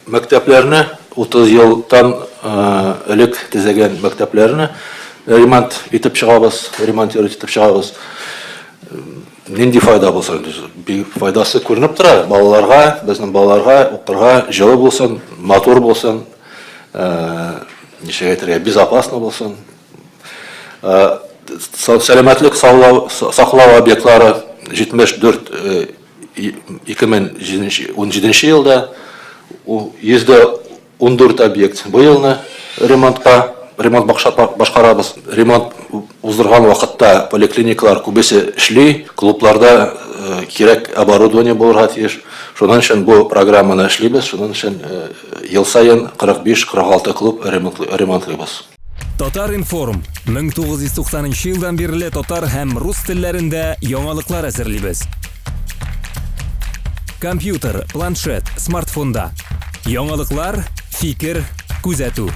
Мәктәпләрне 30 елдан элек төзегән мәктәпләрне ремонт итеп чыгабыз, ремонтировать итеп чыгабыз. Нинди файда булсын? Файдасы күренеп тора. Балаларга, безнең балаларга укырга җылы булсын, матур булсын, ничек әйтергә, безопасно булсын. Сәламәтлек саклау объектлары 74 2017 елда 114 объект бу елны ремонтка ремонт башкарабыз. Ремонт уздырган вакытта поликлиникалар күбесе эшли, клубларда кирәк оборудование булырга тиеш. Шуның өчен бу программаны эшлибез, шуның өчен ел саен 45-46 клуб ремонтлыйбыз. Татар-информ, 1990 нчы елдан бирле татар һәм рус телләрендә яңалыклар әзерлибез. Компьютер, планшет, смартфонда. Яңалыклар, фикер, күзәтү.